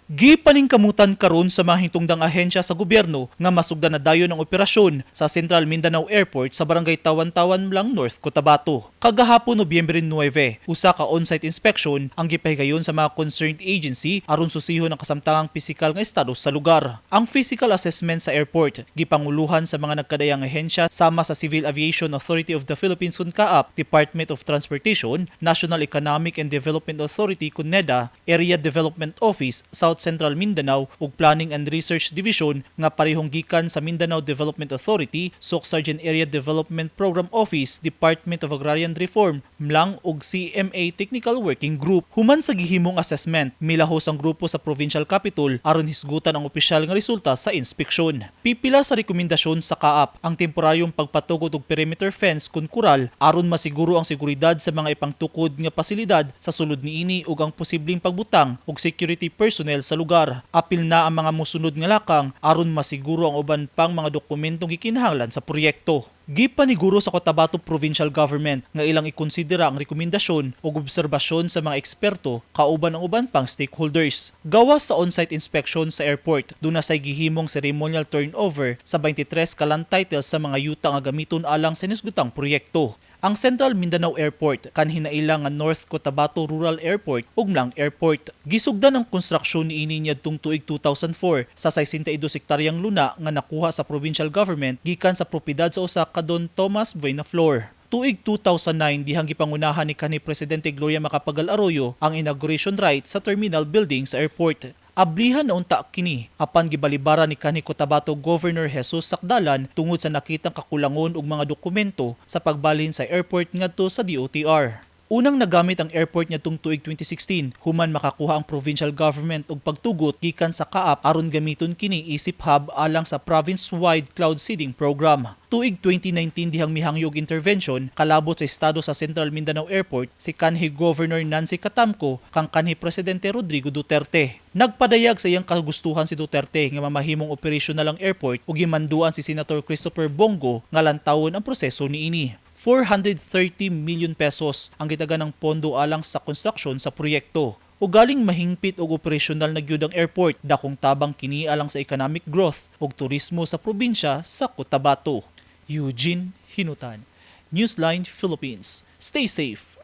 Gipaningkamutan karon sa mga hintungdang ahensya sa gobyerno nga masugdan na dayon ang operasyon sa Central Mindanao Airport sa Barangay Tawan-Tawan, M'lang, North Cotabato. Kagahapon, Nobyembre 9, usa ka on-site inspection ang gipahigayon sa mga concerned agency aron susihon ang kasamtangang pisikal nga estado sa lugar. Ang physical assessment sa airport gipanguluhan sa mga nagkadaiyang ahensya sama sa Civil Aviation Authority of the Philippines kun CAAP, Department of Transportation, National Economic and Development Authority kun NEDA, Area Development Office, South Central Mindanao ug Planning and Research Division nga parehong gikan sa Mindanao Development Authority, Soccsksargen Area Development Program Office, Department of Agrarian Reform, M'lang ug CMA Technical Working Group. Human sa gihimong assessment, milahos ang grupo sa provincial capital aron hisgutan ang opisyal nga resulta sa inspeksyon. Pipila sa rekomendasyon sa CAAP ang temporaryong pagpatugot og perimeter fence kun kural aron masiguro ang seguridad sa mga ipangtukod nga pasilidad sa sulod niini ug ang posibleng pagbutang og security personnel sa lugar. Apil na ang mga mosunod nga lakang aron masiguro ang uban pang mga dokumentong gikinahanglan sa proyekto. Gipaniguro sa Cotabato Provincial Government nga ilang ikonsidera ang rekomendasyon ug obserbasyon sa mga eksperto kauban ang uban pang stakeholders. Gawas sa on-site inspection sa airport, duna say gihimong ceremonial turnover sa 23 ka land titles sa mga yuta nga gamiton alang sa nisgutang proyekto. Ang Central Mindanao Airport kanhi naila nga North Cotabato Rural Airport ug M'lang Airport. Gisugdan ang konstruksyon niini niadtong tuig 2004 sa 62 hektaryang luna nga nakuha sa provincial government gikan sa propiedad sa usa ka Don Tomas Buenaflor. Tuig 2009 dihang gipangunahan ni kanhi Presidente Gloria Macapagal Arroyo ang inauguration rite sa terminal building sa airport. Ablihan na unta kini apan gibalibara ni kanhi Cotabato Governor Jesus Sacdalan tungod sa nakitang kakulangon og mga dokumento sa pagbalhin sa airport ngadto sa DOTR. Unang nagamit ang airport niadtong tuig 2016 human makakuha ang provincial government og pagtugot gikan sa CAAP aron gamiton kini isip hub alang sa province-wide cloud seeding program. Tuig 2019 dihang mihangyo og intervention kalabot sa estado sa Central Mindanao Airport si kanhi Governor Nancy Catamco kang kanhi Presidente Rodrigo Duterte. Nagpadayag sa iyang kagustuhan si Duterte nga mamahimong operational ang airport ug gimanduan si Senator Christopher Bong Go nga lantawon ang proseso niini. 430 million pesos ang gitaganang pondo alang sa konstruksyon sa proyekto. Ugaling mahingpit og operasyonal na gyud ang airport, dakong tabang kini alang sa economic growth ug turismo sa probinsya sa Cotabato. Eugene Hinutan, Newsline Philippines. Stay safe.